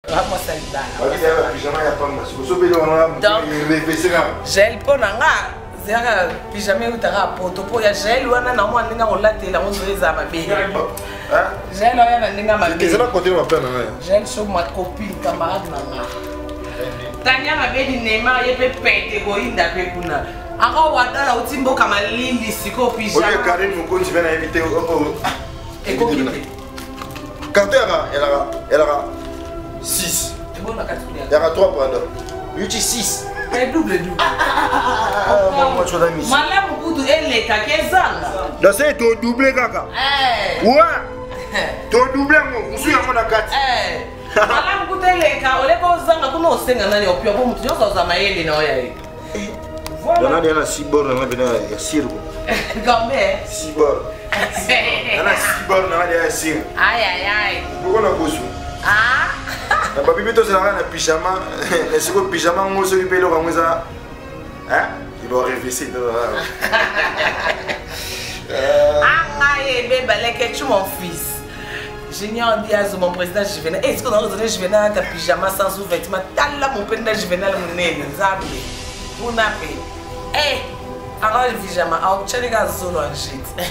Mwasi ya libala. Jael mpo na nga zeyaka pyjama eutaka poto mpo ya Jael wana na mwa ndenge akolatela yango nzoyo eza mabe. Jael oya na ndenge mabe. Jael so ma copine camarade na nga. Tania mabedi Neymar ye mpe pete koyinda mpe kuna. Aka wadala uti mboka malili sikoyo pyjama. Karine Mokonzi mpe nayebi te. Ekoki te. Carton yaka elaka elaka 6. Yaka 3 pardon. Yuti 6. Double double. Malamu kutu elekaki ezanga. Donc c'est to doubler kaka. Ouais. To doubler ngo musu yango na kati. Malamu kutu eleka oleka ozanga kuna osenga nani opia po mutu nyonso aza mayele na oyo ye. Voilà. Dana na six bord na bena ya sirgo. Combien? Six bord. Nana six bord na ya sirgo. Aïe aïe aïe. Boko na bosu. Ah. Na babi beto zalaka na pyjama, na siko pyjama ngo soki pe eloko yango eza hein? Il va rêver Ah, ngai beba leke tu mon fils. Junior Diaz, mon président Juvenal. Est-ce qu'on a raisonné Juvenal ta pyjama sans sous-vêtements? Tala mon président Juvenal monene, Nzambe. Kuna pe. Eh, aka pyjama, au tchalika zolo en jete.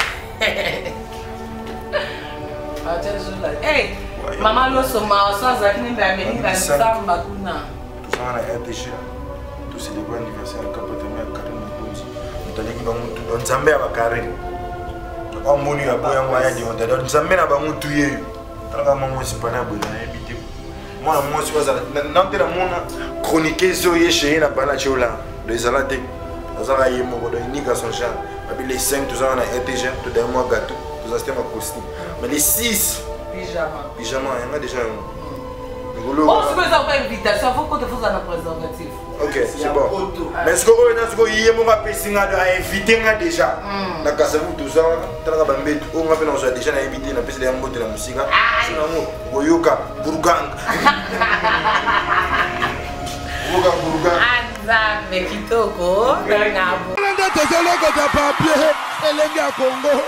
Au tchalika zolo. Eh, mama loso ma so azalaki nde ameli na nsamba kuna. Tozanga na RTG. Tocélébrer anniversaire ya Kapatama ya Karine Mokonzi. Moto aleki bango tu, Nzambe ya ba Karine. Amoni ya boya ngo aya dionda. Nzambe na bango tu yeyo. Talaka mwa mwasi pana boye nayebi te. Mwana mwasi oyo azala na te namona chroniqueuse oyo ye chez na bana tiola. Do ezala te. Azalaka ye moko donc unique à son genre. Babi les 5 tozala na RTG, todaye mwa gâteau, toza c'était ma costume. Mais les 6 pyjama. Pyjama yanga déjà yango. Oh, sikoyo eza kwa invitation, faut kote fozala na préservatif. Ok, c'est bon. Mais ce que oyo na sikoyo ye moko apesi nga a invité nga déjà. Na Kasavu toza wana, talaka bambetu oyo nga mpe nazwa déjà nayebi te, napesi ya mbote na mosika. So nango okoyoka burgang. Okoyoka burgang. Nzambe kitoko. Nde tozolokota papier elenge ya Congo.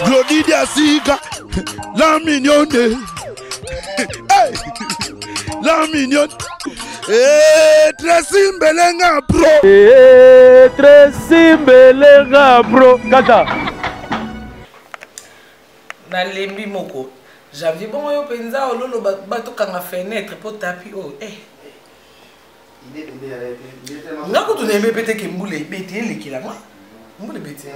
Glody Diasika, la mignonne. Hey! La mignonne. Eh, Tracy Mbelenga pro. Eh, Tracy Mbelenga pro. Kata. Nalembi moko. Janvier bongo yo mpenza ololo batokanga fenêtre mpo tapi oyo eh. Nga kutu nayembe mpe te ke mbula ebeti elekela nga mbula ebeti.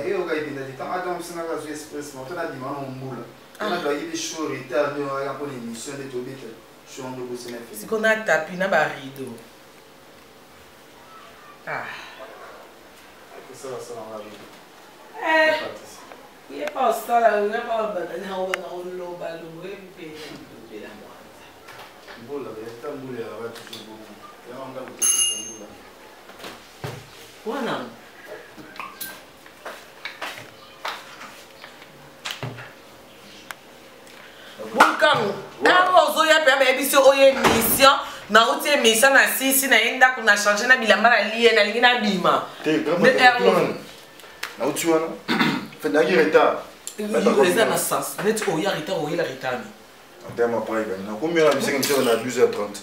Sikoyo na tapi na barido. Ah. Eh, ye pa osala ye pa oloba loba mpe lobela mwanza. Mbula, ata mbula ya toujours bongo. Yango ndako tokota mbula. Wana Bukangu ntango ozoya mpe bayebisi oyo émission nauti émission na sisi na ye ndako na change na bilamba na lie nalingi nabima. Nauti wana nayaki retard. Eza na sens neti oya retard oyela retard ni. En terme après, nakomi wana bisenge miseko na 12h30.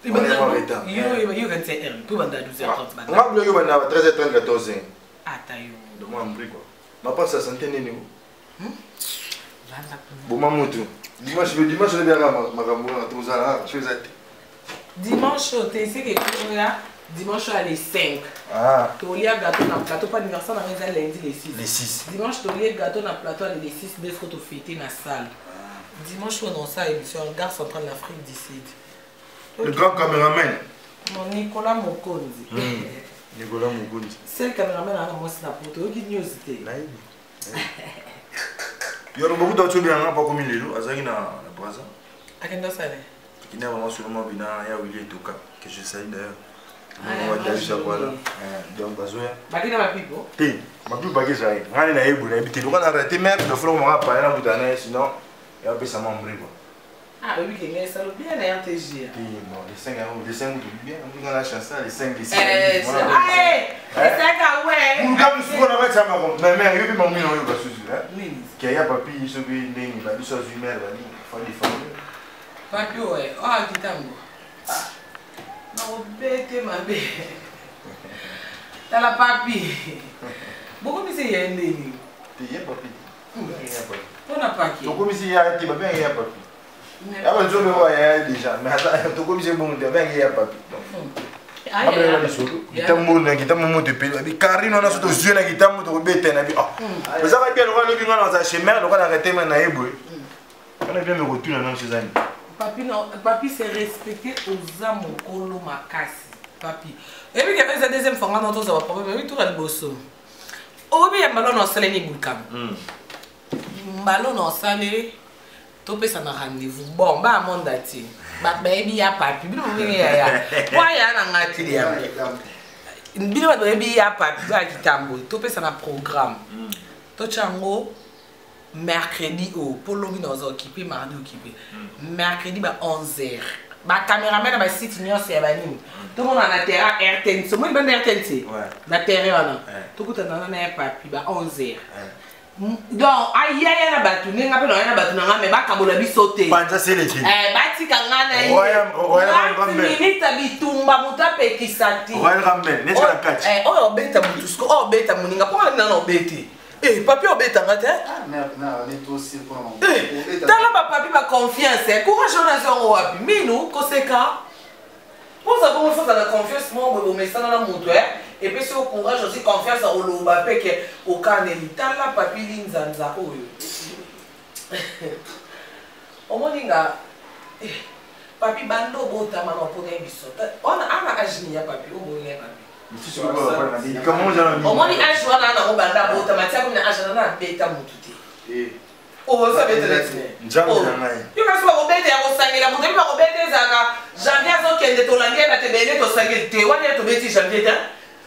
Yo 21h mpo banda 12h30. Nga bilo yo banda 13h30 14h. Ata yo. Dongo ambri quoi. Ma passe sa santé nini boma mutu dimanche le dimanche oyebi makambo wana tozala so eza te. Dimanche oyo te eseke oya dimanche oyo le 5. Tolia gâteau na plateau mpo anniversaire na nga eza lundi le 6. Le 6. Dimanche tolie gâteau na plateau ale le 6 nde siko tofete na salle. Dimanche oyo naosala émission gare centrale d'Afrique du Sud. Le grand caméraman. Mon Nicolas Mokonzi. Nicolas Mokonzi. Seul caméraman ana mwasi na poto oyoki news te. Nayebi. Yoro bokuta otobelanga mpo akomi lelo azalaki na Braza. Akende osala. Akende ya mama Solomon Bina ya Willy Etoka que je salue d'ailleurs. Mama wa David Zakwala. Donc bazoya. Bakenda bapipo? Te, bapipo baki ezalaki. Ngai nayebi nayebi te. Lokola na rate mère, dofolo mama paya na kuta na ye sinon ya opesa mwa mbri quoi. Ah, oyebi ke ngai esalo bien na RTG. Te, bon, les 5 yango, les 5 kutu bien, nga na chance les 5 les 6. Eh, esaka we. Muluka musuko na kati ya mako. Mais mère, yobi mami na oyoka susu, hein. Nini? Kaya papi soki ndenge ba biso azwi mère bani, fa défendre. Papi oye, oyo kitambo. Nakobete mabe. Tala papi. Bokomisi ye ndeni. Te ye papi. Mpona paki. Tokomisi ye te babengi ye papi. Yaba nzombe oyo yaya déjà mais tokomisi ye bongo te babengi ye papi. Abela lisolo kitambo na kitambo moto epeli babi karine wana so tozwi na kitambo tokobeta na bi ozaka bien lokola lobi nga naza chez mère lokola na retema na ye boye wana bien mekotuna nano sezani. Papi, non, papi c'est respecté oza mokolo makasi papi. Oyebi ke eza deuxième fois nga na tozwa baproblème oyebi toka liboso oyebi ya mbala na osaleli bulkam mbala na osali topesana rendez-vous bon ba monde entier bato bayebi ya papi bino bobenge yaya po aya na nga te bino bato bayebi ya papi baya kitambo topesana programme totya yango mercredi oyo mpo lobi naza occupé, mardi occupé, mercredi ba 11h bacameraman na basite nyonso ya banini tomona na terrain RTNC. Omoni banda RTNC na terrain wana tokutana wana na ya papi ba 11h. Donc ayaya na bato ndenge mpe naya na bato na nga me bakabola biso te. Panza seleki. Batika nga na ye minute bitumba moto apekisa te. Royal Rumble neti na kati. Oyo obeta motu siko oyo obeta moninga mpo nga nana obete. Papi obetanga te. Tala bapapi baconfiance, courage wana azango wapi? Minu koseka mpoza bongo foza na confiance moko boye bomesana na moto epesi yo courage aussi confiance oloba mpe ke okaneli. Tala papi linzanza oyo omoni nga papi bando obotama na mpona ye biso wana ana age nini ya papi oboyi ya papi omoni age wana ana obanda abotama tia komi na age wana abeta motu te. Yo kasi bakobeta ya kosangela moto ebi bakobeta ezalaka janvier azokende tolandi ye bato ebele tosangeli te wana ye tobeti janvier te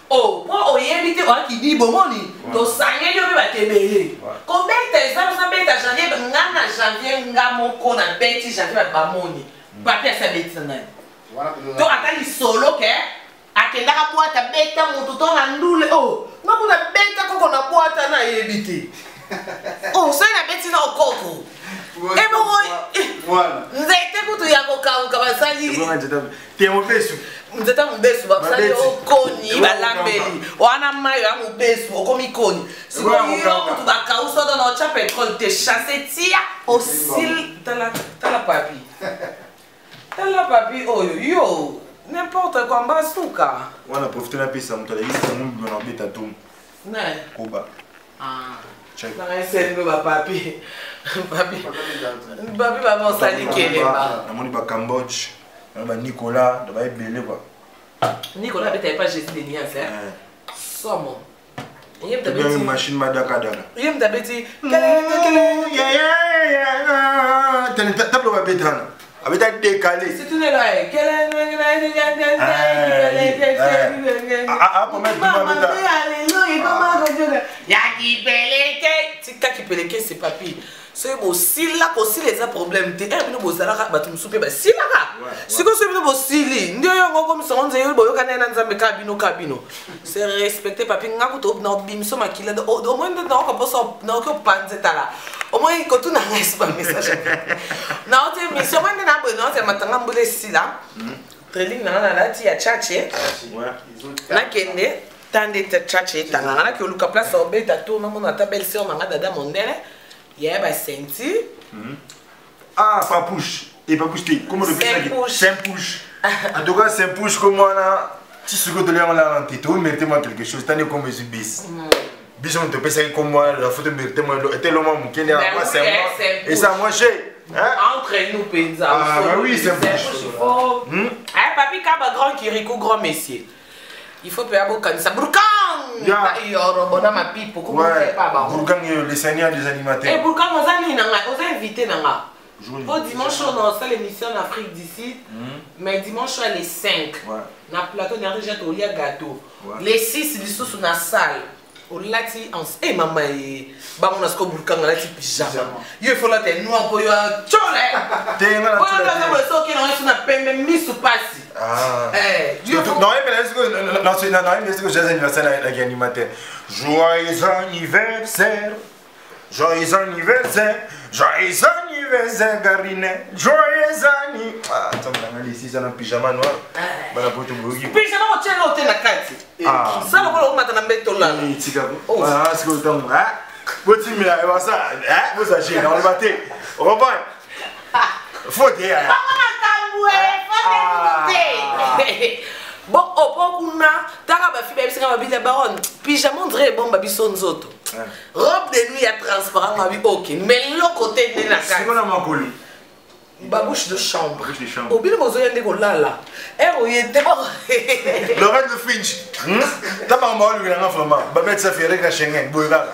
o mpo oyebi te oaki bomoni tosangeli yo mpe bato ebele kobeta eza ozabeta janvier nga na janvier nga moko nabeti janvier bato bamoni papi asi abeti na nani to ata lisolo ke akendaka bwata beta motu to na ndule o nga kuna beta koko na bwata nayebi te o soki nabeti na okoko ebongo nzete kutu ya kokauka basali nzete ya mobesu basali okoni balambeli wana mai ya mobesu okomi koni sikoyo kutu bakausa oto na otya petrole te chasse tia osil. Tala papi, tala papi oyo yo n'importe quoi mbasuka. Wana profite napesa moto alakisi yango mbima na obeta tomu koba. Nanga bapapi papi papi baba osali kelemba. Namoni bacambodge na banicolas na baebele kua. Nicolas abeta epa Jésus de Nias somo. Machine madakadaka. Ye moto abeti. Tablo babetana abeta décalé. Ya kipeleke tika kipeleke se papi soki bosila kosila eza problème te. Bino bozalaka bato mosusu mpe basilaka sikoyo soki bino bosili nde yango komisango nzeye boyokana ye na Nzambe kaka bino kaka bino c'est respecté papi nga kutu na obimiso makila omoi nde naoka mposa naoki opanze tala omoi kotuna ngai so bamessage naoti émission omoi nde naboye naoti ya matanga mbula esila trailing nanga nalati ya chache nakende ta nde chache etanganga naki oluka place obeta tour namona ata belle sœur nanga dada mondele yaya baceinture. Ah, Papouche. Et Papouche, comment le Saint-Pouche. En tout cas, Saint-Pouche, comme moi, là, si ce que tu as là, tu mérite moi quelque chose. T'as comme je bis. Bis, on te paie comme moi, la photo mérite moi. Et l'homme, moi, c'est moi. Et ça, moi, j'ai. Entre nous, Penza. Ah, bah oui, Saint-Pouche. Ah, papi, kaba grand Kirikou, grand messier. Il faut payer beaucoup ça. Bourkan! Yoro, bona ma pipo, comment on pas ba. Bourkan, le seigneur des animateurs. Eh, Bourkan, on a invité nanga. Au dimanche, on a l'émission en Afrique d'ici, mais dimanche, on les 5. Na plateau, on a déjà au gâteau. Les 6, ils sont sur la salle. On l'a dit en. Eh, maman, bah, on a ce qu'on Bourkan, on a dit pyjama. Il faut la tête noire pour y avoir. Tchole! On a dit qu'on a pembe mis sous passe. Ah. Non, mais est-ce que j'ai anniversaire avec animateur? Joyeux anniversaire! Joyeux anniversaire! Joyeux anniversaire! anniversaire Karine, joyeux anni. Ah, nzambe na ngai lisisa na pyjama noir. Bana poto boyoki. Pyjama kotia eloko te na kati. Ah. Sala lokola omata na mbeto olala. Eh, tika ko. Ah, sikoyo ntango. Ah, botimela ebasa. Ah, boza gêne, oloba te. Okomprendre? Faute ya. Bango makambo e, faute te. Bon, opo kuna, taka bafi bayebisi nga babi la baronne, pyjama on dirait ebomba biso nzoto. Robe de nuit ya transparent nga bi ok, mais eloko te nde na kati. Sikoyo na makolo. Babouche de chambre. Babouche de chambre. Obino bozoya nde kolala. Ere oye te bo. Lorraine de Finch. Ta makambo alukela nga vraiment. Babette sa fille na Schengen, boye kaka.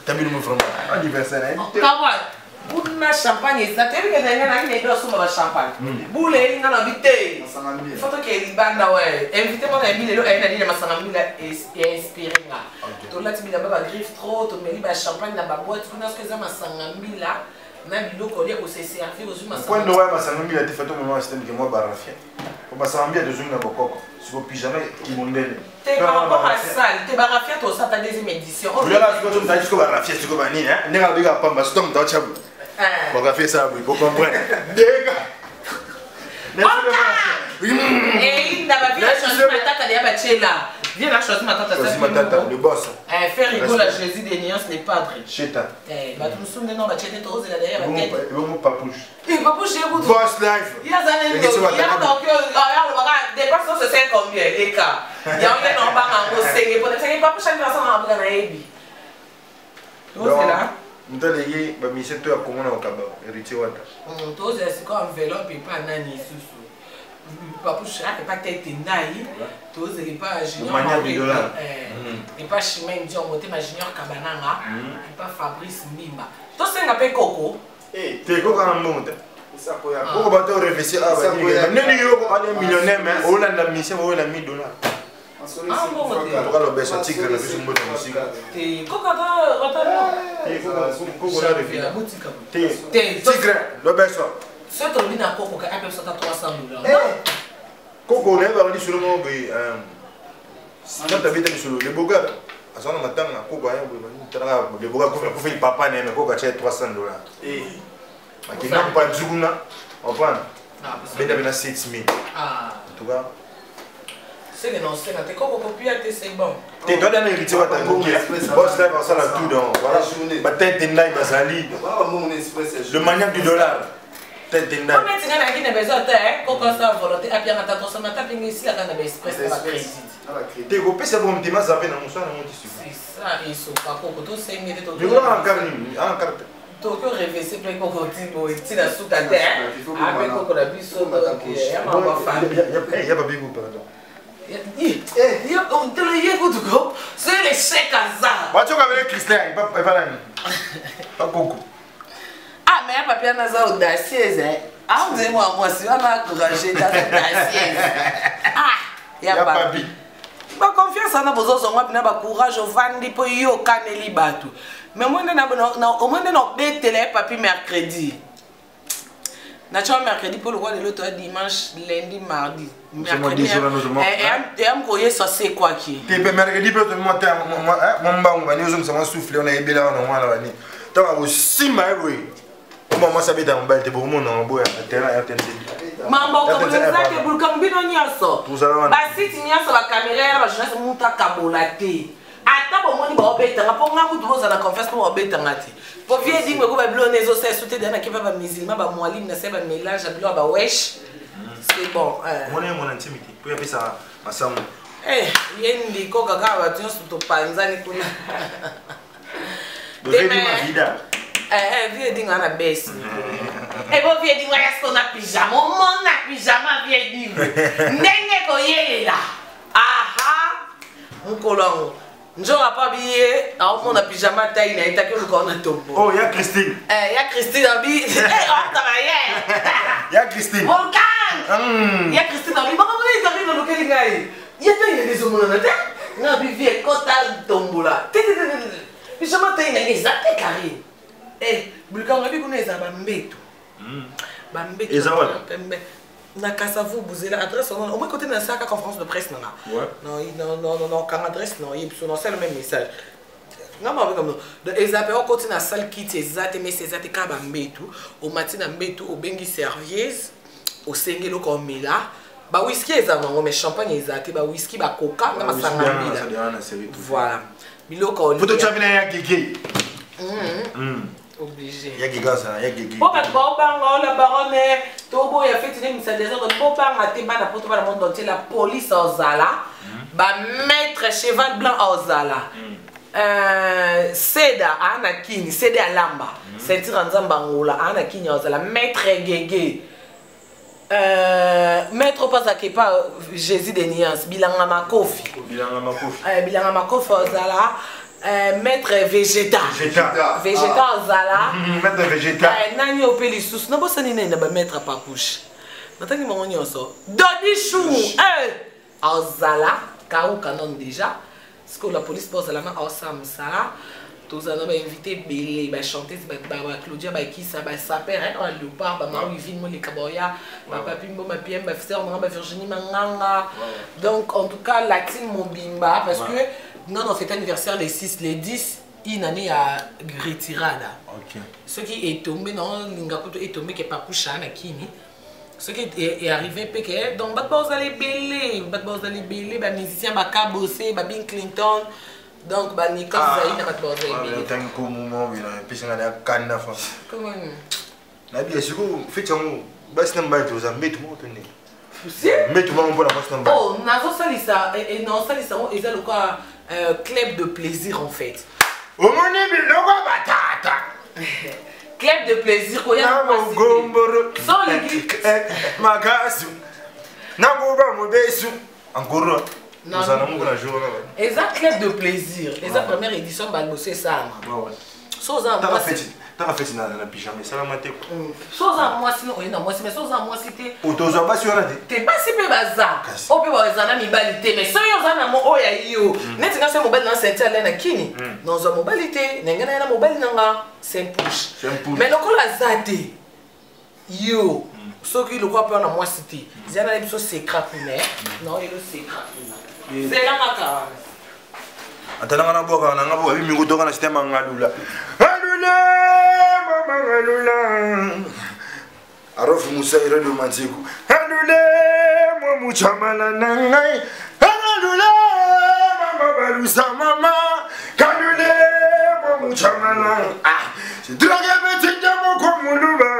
Tabino mo vraiment. Anniversaire na ye. Kawa, kuna champagne eza te ebike na ngai naki na yebi asomba ba champagne. Bule elinga na bi te. Faut toke libanda we. Invité moko na yebi lelo aye na nini ya masanga mbila ya inspiré nga. Tolati bilamba ba griffe trop, tomeli ba champagne na ba boîte kuna soki eza masanga mbila na biloko olia kose servir ozwi masanga. Kwando wa masanga mbila te fato mama système ke moi barafia. Po masanga mbila tozongi na bokoko. Siko pyjama kimondele. Te par rapport à salle, te barafia tosala ta deuxième édition. Oyaka siko to mtaki siko barafia siko banini hein. Ndenge abika pamba siko mtaki chabu. Barafia ça boye, bo comprendre. Ndenge. Elinda ba vie choisi matata de bachela. Viens là choisi matata ça. Choisi matata le boss. Eh faire rigoler Jésus des nuances les padres. Cheta. Eh ba tout sunde non ba chete to ozela derrière la tête. Bongo papouche. Eh papouche ye kutu. Boss life. Ya za nini? Ya donc ya lo baka dépense c'est combien les cas. Ya on est non ba ngo senge pour senge papouche ni na na yebi. Tozela. Moto aleki bamission to ya kongo na kokaba héritier wata. Tozela sikoyo enveloppe epa nani lisusu papouche epa tete ndai tozela epa junior epa chimene dion motema junior kabananga epa fabrice mbimba tosenga mpe koko te koko na mbongo te koko bato orevesi awa nini yoko ali millionnaire mais olanda mission oyela 1000 dollars. Toka lobeso tigre na biso mbote mosika. Te koko ata koko na revina. Te tigre lobeso. Soki tolobi na koko ka ape biso ata 300 dollars. Koko nayebaka lisolo moko boye quand abeta lisolo le bogar aza na matanga koko aya boye talaka le bogar akufeli papa na ye mais koko atia 300 dollars. Akenda kopanzi kuna comprendre benda bena 7000 en tout cas. C'est que non, c'est que koko kopia te c'est bon. Te toi dans héritier wa tangoki. Boss live asala tout donc voilà. Ba tête ndai bazali. Le maniaque du dollar. Tête ndai. Comment tu n'as qui n'a besoin te koko sa volonté apia ngata consommateur pingi ici la kana ba express na crédit. Te ko pesa bon mtima zape na musana mo tisu. C'est ça et so pa koko to senge te to. Yo na carte ni, en carte. Tokyo revese mpe koko ti boye ti na suka te ape koko na biso donc ya mama famille. Ya babi ku pardon. Ye kutu ko c'est l'échec aza. Bachoka vele Christian epa nani? Pa koko. Ah mais papi anaza audacieuse hein. Ah vous moi moi si wana encourager ta audacieuse. Ah ya papi. Ba confiance ana bozozonga bina ba courage ovandi po yo kaneli bato. Mais moi na au moins na betele papi mercredi. Na tcha mercredi pour le roi de l'autre dimanche, lundi, mardi. Mercredi. Et am koye ça c'est quoi qui? Te pe mercredi pe to moi moi mbangu bani ozo msa souffler on a ebela na mwana bani. Tant ko simba boye. Moi ça beta mobile te pour mon na boya terrain ya tente. Mambo ko za ke bulka mbino nyonso. Ba site nyonso ba caméra ba journaliste muta kabola te. Ata bomoni ba obetanga po nga mutu boza na confiance po obetanga te. Po vie dingwe ko ba bilo nezo sa soute dana ke ba musulman ba mwalim na se ba mélange bilo ba wesh. C'est bon. Mona mona intimité. Po ya pesa masango. Eh, yendi ko kaka ba nyonso to panzani kuna. Dema vida. Eh vie dinga na besi. Eh bo vie dinga ya sona pyjama, mona pyjama vie dinga. Ndenge ko yelela. Aha. Mukolo njo pa biye aomona pyjama tai na etaki oluka ona tombo. Oh ya Christine. Eh ya Christine abi. Eh on travaille. Ya Christine. Volcan. Ya Christine abi baka moni tari no lokeli ngai. Ya tai na lezo mona te. Na bi vie kota tombola. Te te te. Pyjama tai na eza te carré. Eh bulka ngabi kuna eza ba mbeto. Ba mbeto. Eza wala. Na Kasavu Bouzela adresse au moins côté na saka conférence de presse nanga. Ouais. Non non non non quand adresse non, il c'est le même message. Nga mabeka no. Donc eza pe okoti na salle, kiti eza te, mesa eza te, kaka bambetu. Omati na mbetu, obengi serveuse, osengi eloko omela. Ba whisky eza nango, mais champagne eza te. Ba whisky, bakoka na masanga mbila, voilà, biloko. Foto tya bina ya gege. Obligé. Ya gege azala ya gege. Mpo bato baobanga ola baronne toboya feti nde misa désordre. Bobanga te, bana poto, bana monde entier. La police ozala, bamaître cheval blanc ozala, seda aa na kini, seda alamba ceinture ya Nzambe, Angola aa na kini, ozala maître gege, maître oyo azalaka epa Jésus de Nuance, bilanga makofi. Bilanga makofi. Bilanga makofi ozala, maître Végéta. Végéta. Végéta ozala. Maître Végéta. Nani oyo mpe lisusu nabosani? Nani na bamaître Papouche? Natangi bango nyonso. Dodi Chou azala kauka nano déjà sikoyo. La police mpo ozala na aosala mosala. Tozala na bainvité ebele, bachanteuse, baclaudia, bakisa, basaper oyo léopard, bamawivine moleka, baoya, bapapi mboma, pm, bafiser manga, bavirginie manganga. Donc en tout cas, la team mobimba, parce que non, on fait anniversaire les 6, les 10, une année ya retirada. Soki etombe naolinga kutu etombe ke Papusha na kini, soki earrive mpe ke donc bato bazala ebele, bato bazala ebele, bamusicien, bakabose, babin Clinton, donc banicole zai na bato bazala ebele. Otangi ko moment epesanga na kanda fa. Nayebi sikoyo feti yango, basi na mibali toza mbetu moko to ndenge mbetu moko mpona basi na mibali? Oh, nazosalisa, nazosalisa yango, eza lokola club de plaisir en fait. Omoni biloko ya batata. Club de plaisir koya. Na mogomboro makasi nakuba mobesu ankoro ozala moko na jour. Eza club de plaisir, eza première édition, baliboso esalama. So oza mwasi, taka feti na pyjama esalama te. So oza mwasi, no oye na mwasi, mais so oza mwasi te. Tozwa basi wana te. Te, basi mpe baza oyo mpe baza na mibali te, mais soki oza na mo oyo ya yo neti nga, soki mobali na senti ale na kini, nazwa mobali te, na ngai na ye na mobali na nga saint push. Mais lokola aza te, yo soki lokola mpe wana mwasi te, zia na biso secret kuna na oyelo secret kuna, zela kaka wana. Atalanga na bwaka nanga bo abi mingo toka na système ngalula ngalula mama ngalula arofu musa iredo manziku ngalule mo muchamala na ngai ngalule mama balusa mama ngalule mo muchamala ah drogue betinde moko muluba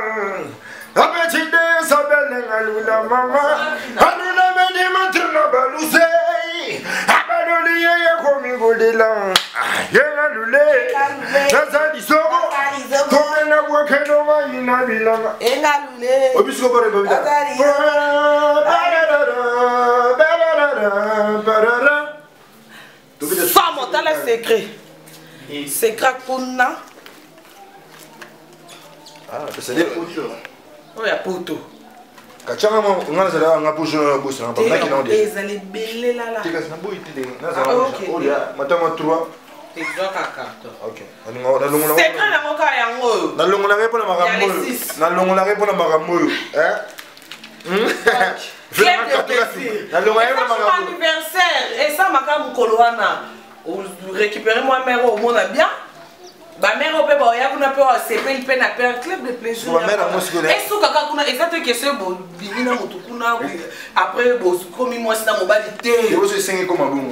abetinde sabele ngalula mama ngalula bedi matrina baluse abaloli yeye komigolila yengalule naza lisoko tongena bwakeno mayina bilanga. Engalule. Obisiko bare babida. Somo, tala secret, secret kuna. Ah, c'est-à-dire oyo ya poto. Katianga nga nazala nga po jour na bosi na naki na ezala ebele lala. Tikasi na boyi te, nazala olia matanga 3. Ezwaka carton. Ok, nalongola. Secret nango kaka yango oyo. Nalongolaka ye mpona makambo oyo, nalongolaka ye mpona makambo oyo. Nalongola ye mpona anniversaire esamaka mokolo wana, récupérer mwa mare oyo omona bien, bamare oyo mpe baoya kuna mpe basepeli mpe na pe club de plaisir. Esukaka kuna, eza te question bobimi na motu kuna, après bokomi mwasi na mobali te. Liboso esengi koma bongo,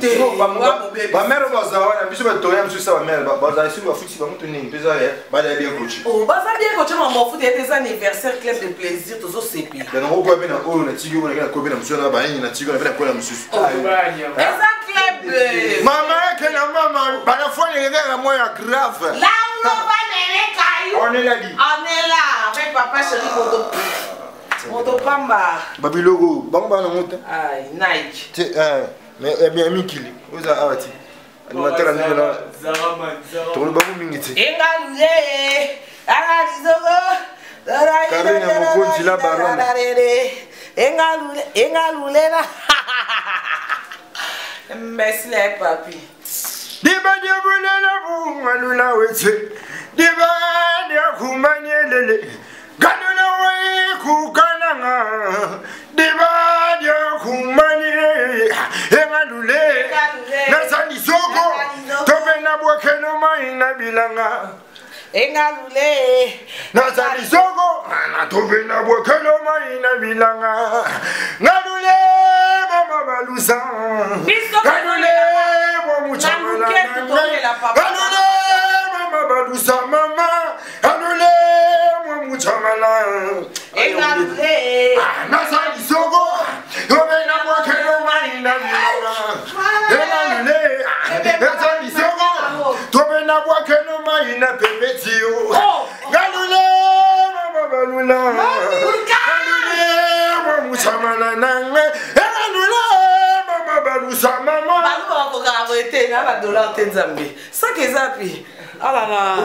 bamare oyo bazala wana, biso batoya mosusu sa bamare bazala soki bafuti bango to nini mpe eza bazala bien coaché. Baza bien coaché, mama bafuti ete eza anniversaire, club de plaisir, tozosepela. Yango koya mpe na oyo natiki oyo nake nakoya mpe na mosusu na bayini natiki oyo na mpe nakoya na mosusu. Eza club. Mama eke na mama balafwani kaka mwa ya grave. Là où l'on va mêler caillou. On est là dit. On est là avec papa chéri moto. Moto pamba. Babiloko bango bana ngo te. Ay, Nike. Te mais bien mikili oza awa ti animateur ndenge na tokoloba bango mingi te. Engalule. Angalizoko. Karine Mokonzi la baronne. Engalule, engalule la. Merci les papi. Diba diabulela bungalula wetse diba diakumanyelele galula wekukananga diba diakumanye engalule nasalisoko tobena bwakeno. bwakelo mai na bilanga. Engalule. Nazali soko natobe na bwakelo mai na bilanga. Ngalule mama balusa. Ngalule mwa Ngalule mama balusa mama. Ngalule mwa muchamala. Engalule. Nazali soko tobe na bwakelo mai na bilanga. Engalule. Nazali soko tobe na bwakelo mai na pepetio. Ngalule mama balula. Ngalule mwa muchamala nanga. Ngalule mama balusa mama. Baluba bakokaka boye te na badollar te nzambe soki eza pi alala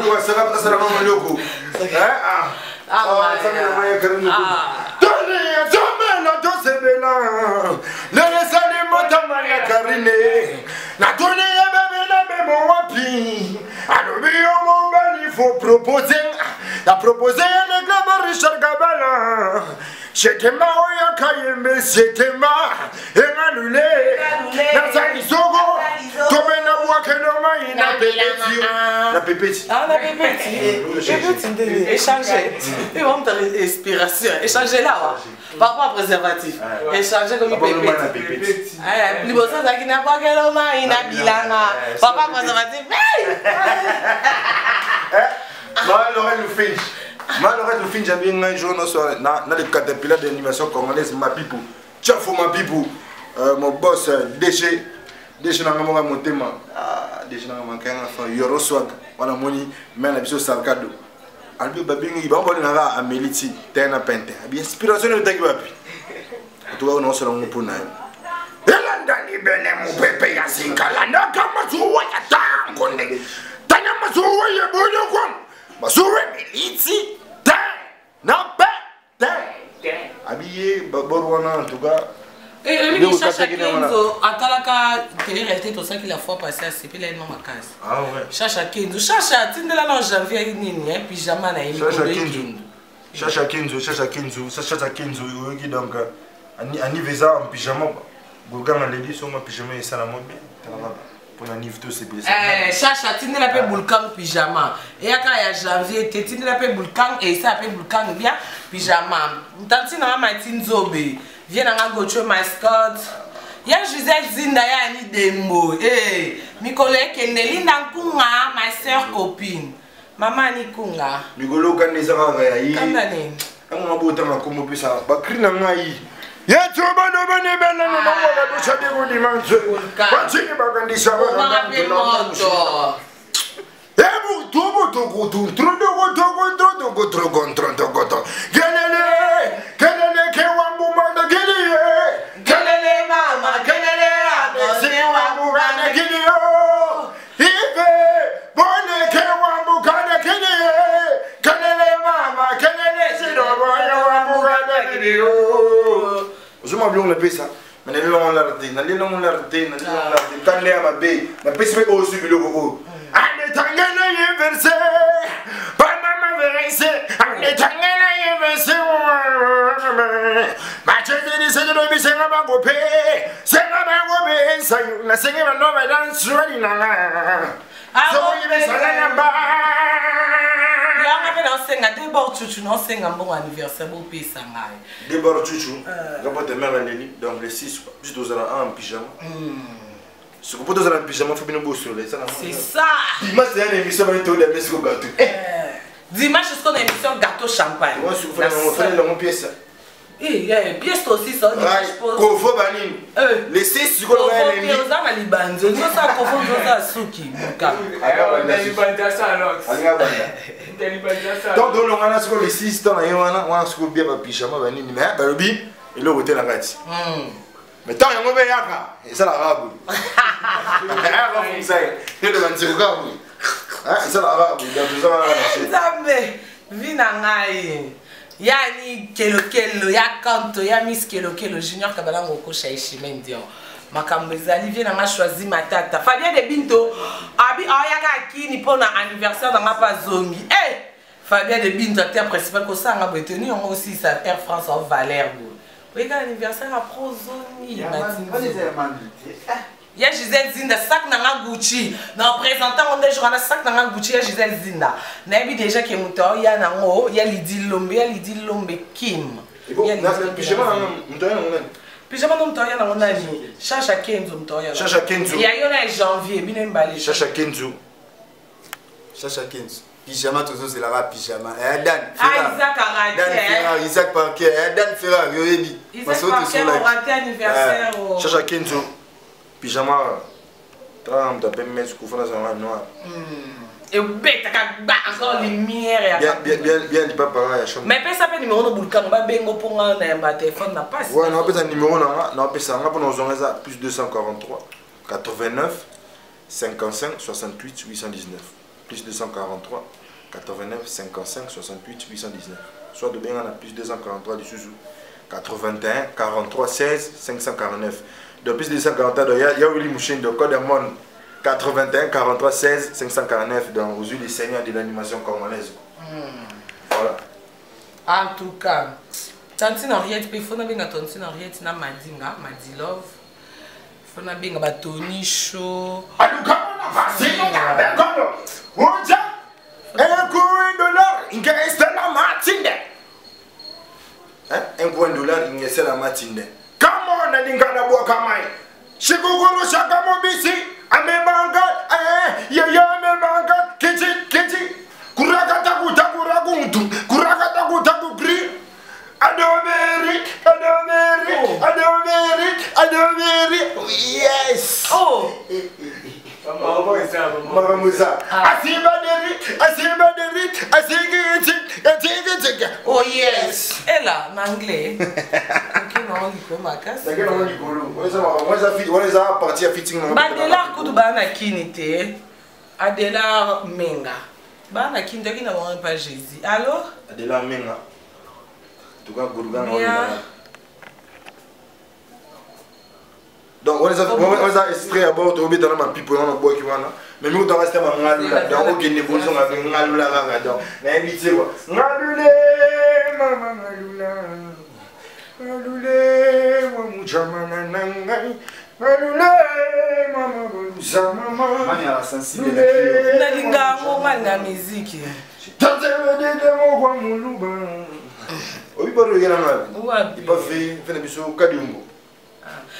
Faut proposer, la proposer le club Richard Gabala. C'était ma oya kayembe, c'était ma engalule. Nazali sogo, tomena bwakelo mai na pepeti. Na pepeti. Ah, na pepeti. Pepeti ndele, échanger. Et on t'a inspiration, échanger là par rapport à préservatif. Échanger comme pepeti. Eh, liboso zaki na bwakelo mai na bilanga. Papa préservatif. Malheureux nous finch. Malheureux nous finch, j'avais un jour dans le caterpillar de l'animation congolaise, Mapipo. Tchafo Mapipo. Mon boss, Déchet. Déchet n'a pas monté. Ah, Déchet n'a pas manqué un enfant. Yoro Swag. Voilà, moni, mais la biso Salkado. Albi Babingi, il va envoyer une à Meliti, Tena Pente. Inspiration de Takiwapi. En tout cas, on se rend pour nous. Elanda libele mupepe ya zinga la kama zuwa ya tango ne. Tanya mazuwa ya boyo kwa. Mazuwa militi ta na pe ta. Habillé borwana en tout cas. Et lui Chacha Kenzo atalaka télé-réalité tout ça qu'il a fois passé à CP là non makasi. Ah ouais. Chacha Kenzo, Chacha tindela na janvier nini hein pyjama na yemi. Chacha Kenzo. Chacha Kenzo, Chacha Kenzo, Chacha Kenzo oyoki donc ani visa en pyjama. Boulgan leli so ma pyjama et ça la mode bien. Pour la nive tout c'est bien. Eh Chacha tindela pe Boulgan pyjama. Et ya ka ya janvier te tindela pe Boulgan et ça pe Boulgan bien pyjama. Tantine na mati nzobe. Viens dans Gocho mascotte. Ya Gisèle Zinda ya Ani Dembo. Eh, Mikolo Kendeli Ndankunga, ma sœur copine. Maman Ani Kunga. Mikolo kanisa kaka ya yi. Kanda nini? Yango mabota makombo pesa ba kri na ngai. Ya tsoba do bane bana na mama ba do chade ko dimanche. Ba tshini ba kandisa ba na moto. Ebu tubu tuku tu tru do go do go do do go tru go tru do go do. Gelele gelele ke wambu manda gelele. Gelele mama gelele ra se wambu manda gelele. Ife bone ke wambu kana gelele. Gelele mama gelele se do boya wambu kana gelele. Ozuma blon la pesa. Mais nalelo on l'arde, nalelo on l'arde, nalelo on l'arde. Kan le amabe, na pesa pe osu biloko o. Ane tangana ye verse, panama verse, ane tangana ye verse. Bachete se do bi senga bango pe, senga bango be, sayu na senga no ba dan suari na na. So ye be sala na ba. Yanga pe na senga de bord chuchu na senga mbongo anniversaire bo pesa ngai. De bord chuchu, gapote mère leli donc le 6 juste aux en pyjama. Ce que pour dans un pyjama faut bien bosser ça. C'est ça. Dimanche c'est une émission va être la messe au gâteau. Dimanche c'est qu'on émission gâteau champagne. Moi je vous fais la mon pièce. Eh pièce aussi ça dimanche pose. Kofo banini. Les 6 sur le même. Kofo na libanzo, nzo sa kofo nzo sa suki buka. Donc donc on a sur les 6 dans la wana wana sur bien ba pyjama banini mais balobi et le hôtel en gati. Mais tant yango be yaka et ça la rabu. Ah va ça. Et le bandiruka. Ah ça la rabu dans tout ça la Nzambe vina ngai. Ya ni kelo kelo ya kanto ya miss kelo kelo junior kabalango ko shaishi mendio. Makambo ezali vie nanga choisi matata. Fabien de Binto abi ayaka kini pona anniversaire nanga pa zongi. Eh Fabien de Binto acteur principal ko sanga bo tenu on aussi sa Air France en valeur bo. Oui, quand l'anniversaire à Prozoni, Ya Gisèle Zinda, sac na nga Gucci. Na présentant ngo nde jour wana sac na nga Gucci ya Gisèle Zinda. Nayebi déjà ke moto ya nango ya Lydie Lombe, ya Lydie Lombe Kim. Ya Lydie Lombe. Pyjama na moto ya nango nani? Pyjama no moto ya nango nani? Chacha Kenzo moto ya. Chacha Kenzo. Ya yo na janvier bino mbale. Chacha Kenzo. Chacha Kenzo. Pyjama tozozelaka pyjama. Eh Dan ah, Ferrari. Isaac Arate. Dan Ferrari, Isaac Parker. Eh Dan Ferrari oyebi. Isaac Parker raté anniversaire. Eh, Chacha Kenzo. Pyjama. Tala moto ape mesi kufa na zanga noir. Ebetaka gba encore lumière ya bien bien bien lipapa nga ya chambre. Mais pesa pe numéro no bulkano ba bengo po nga na yamba téléphone na passe. Ouais, na pesa numéro na nga, na pesa nga pona ozonga eza plus 243 89 55 68 819 plus 243 89 55 68 819 soit tobenga na plus 243 lisusu 81 43 16 549 donc plus 243 donc ya, ya Willy Mushindo code ya monde 81 43 16 549 donc ozwi le seigneur de l'animation congolaise voilà. En tout cas tantine Henriette mpe fo nabenga tantine Henriette na Madinga Madilove fo nabenga batoni show Un coin dollar ingesela matinde kama nalingana bwaka mai shikukuru shaka mobisi amebanga eh, yeye amebanga kichi kichi kurakatakutakurakuntu kurakatakutakukri adoberi adoberi oh. Adoberi adoberi yes oh. Makambo eza asibaderi asibaderi asigiti atigitike oh yes ela na anglais oke nango likolo makasi nake nango likolo wana eza partie ya fitting badelar kutu baa na kini te Adelar Menga baa na kini toki na bango pa Jésus allo Adelar Menga tuka gurugana donc wana eza esprit ya bord tobeta na mapipo wana bwaki wana mais mingi tokasi te bangalula donc okende bozonga mpe ngalula kaka donc nayebi te kua ngalule mama ngalula ngalule mwa mujamana na ngai ngalule mama balusa mama nalinga yango ngai na miziki tateededemokwa moluba obi bato oyelanga ipafe mpe na biso kadiumbo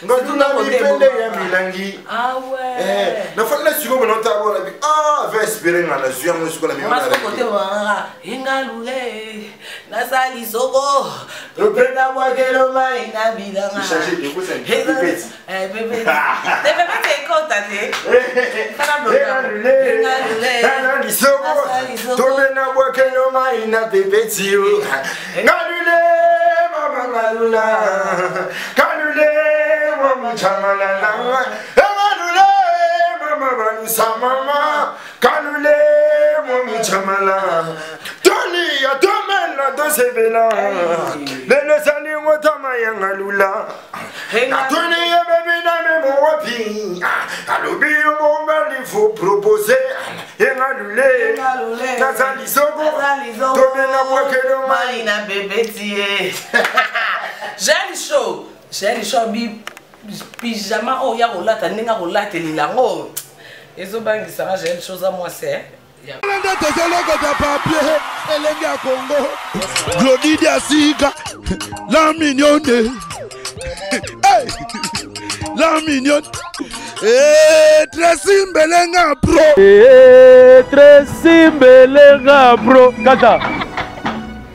ngatuna mipende ya milangi ah eh, nafandi na sikoyo bana otala bona bi ah va espere nga nazwi yango sikoyo na mikote wanga engalule nasali soko topenda bwakelo mai na bilanga pepeti ekota te lisoko topenda bwakelo mai na pepeti ngalule mama ngalula kalule mama chamalala ngalule mama balusa mama kalule mama chamala tolia tomela tosepela lelo esali ngotama ya ngalula natuni ye bebi na memo wapi alobi yo mobali fo propose engalule naza lisoko tobela bwakelo mai na bebeti ye Jael Show Jael Show bi pyjama oyo ya kolata ndenge akolatelela yango ezobangisanga Jael Show oza mwasi eh? Nde tozolokota papier elenge ya Congo Glodidi asika la mignonne hey! La mignonne hey, Tracy Mbelenga pro hey, Tracy Mbelenga pro kata.